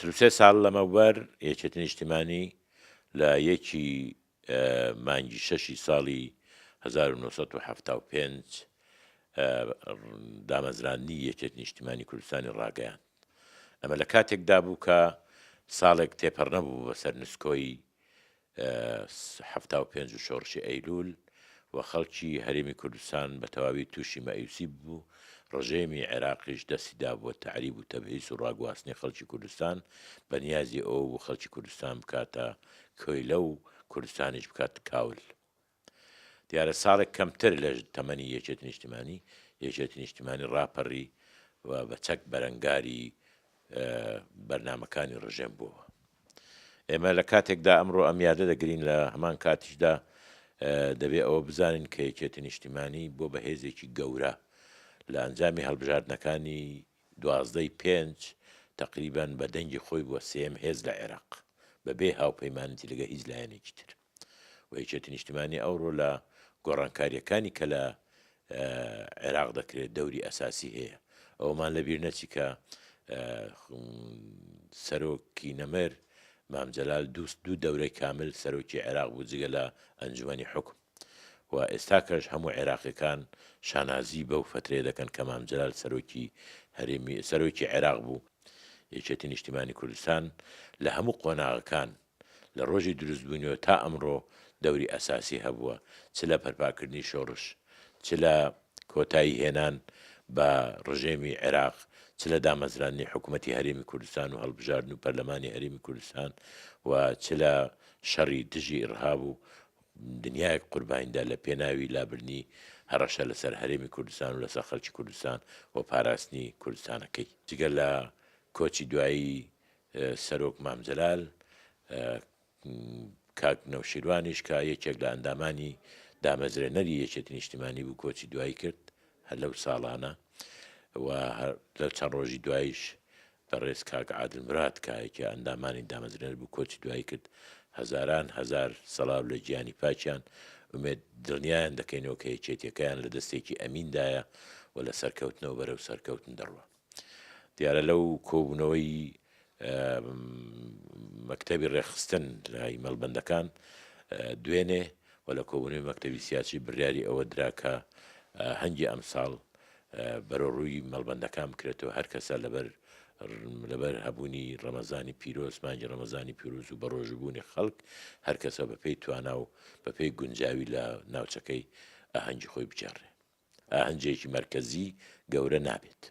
43 ساڵ لەمەوبەر یەکێتی نیشتیمانی لە یەکی مانگی شەشی ساڵی 1975 دامەزراندنی یەکێتی نیشتیمانی کوردستانی ڕاگەیاند. ئەمە لە کاتێکدا بوو کە ساڵێک تێپەڕ نەبوو بەسەر نسکۆی 75 و شۆڕشی ئەیلوول و خەڵکی هەرێمی کوردستان بە تەواوی تووشی مەئیوسی ببوو، ڕژێمی عێراقیش دەستی دابووە تەعریب و تەبهیس و ڕاگواستنی خەڵکی کوردستان، بە نیازی ئەوە بوو خەڵکی کوردستان بکاتە کۆیلە و کوردستانیش بکات کاول. دیارە ساڵێک کەمتر لە تەمەنی یەکێتی نیشتیمانی، یەکێتی نیشتیمانی ڕاپەڕی و بە چەک بەرەنگاری بەرنامەکانی ڕژێم بووەوە. ئێمە لە کاتێکدا ئەمڕۆ ئەم یادە دەگرین لە هەمان کاتیشدا دەبێ ئەوە بزانین کە یەکێتی نیشتیمانی بۆ بە هێزێکی گەورە لە ئەنجامی هەڵبژاردنەکانی دوازدەی پێنج تقریبان بە دەنگی خۆی بووە سێم هێز لە عێراق بەبێ هاوپەیمانەتی لەگە هیچ لایەنێکی تر. و یەکێتی نیشتیمانی ئەوڕۆ لە گۆڕانکارییەکانی کە لە عێراق دەکرێت دەوری ئەساسی هەیە. ئەوەمان لەبیر نەچی کە سەرۆکی نەمر مام جەلال دوو دەورەی کامل سەرۆکی عێراق بوو جگە لە ئەنجومەنی حوکم و ئێستاکەش هەموو عێراقیەکان شانازی بەو فەترەیە دەکەن کە مام جەلال سەرۆکی هەرێمی سەرۆکی عێراق بوو. یەکێتی نیشتیمانی کوردستان لە هەموو قۆناغەکان لە ڕۆژی دروستبوونیەوە تا ئەمڕۆ دەوری ئەساسی هەبووە، چ لە پەرپاکردنی شۆڕش، چ لە کۆتایی هێنان بە ڕژێمی عێراق، چ لە دامەزراندنی حکومەتی هەرێمی کوردستان و هەڵبژاردن و پەرلەمانی هەرێمی کوردستان و چ لە شەڕی دژی ئیڕهاب و دنیایەک قوربانیدا لە پێناوی لابردنی هەڕەشە لەسەر هەرێمی کوردستان و لەسەر خەڵکی کوردستان و پاراستنی کوردستانەکەی. جگە لە کۆچی دوایی سەرۆک مام جەلال، کاک نەوشیروانیش کە یەکێک لە ئەندامانی دامەزرێنەری یەکێتی نیشتیمانی بوو کۆچی دوایی کرد هەر لەو ساڵانە و لە چەند ڕۆژی دواییش بەڕێز کاک عادل مراد کە یەکێ ئەندامانی دامەزرێنەر بوو کۆچی دوایی کرد. هەزاران هەزار سەڵاو لە گیانی پاکیان، ئومێد دڵنیایان دەکەینەوە کە یەکێتیەکەیان لە دەستێکی ئەمیندایە و لە سەرکەوتنەوە بەرەو سەرکەوتن دەڕوا. دیارە لەو کۆبوونەوەی مەکتەبی ڕێکخستن لای مەڵبەندەکان دوێنێ و لە کۆبوونەوەی مەکتەبی سیاسی بڕیاری ئەوە درا کە هەنگی ئەمساڵ بەرەو ڕووی مەڵبەندەکان بکرێتەوە هەر کەسە لەبەر لەبەر هەبوونی ڕەمەزانی پیرۆز مانگی ڕەمەزانی پیرۆز و بەڕۆژوبوونی خەڵک هەر کەسە بەپێی توانا و بەپێی گونجاوی لە ناوچەکەی ئاهەنگی خۆی بگێڕێ ئاهەنگێکی مەرکەزی گەورە نابێت.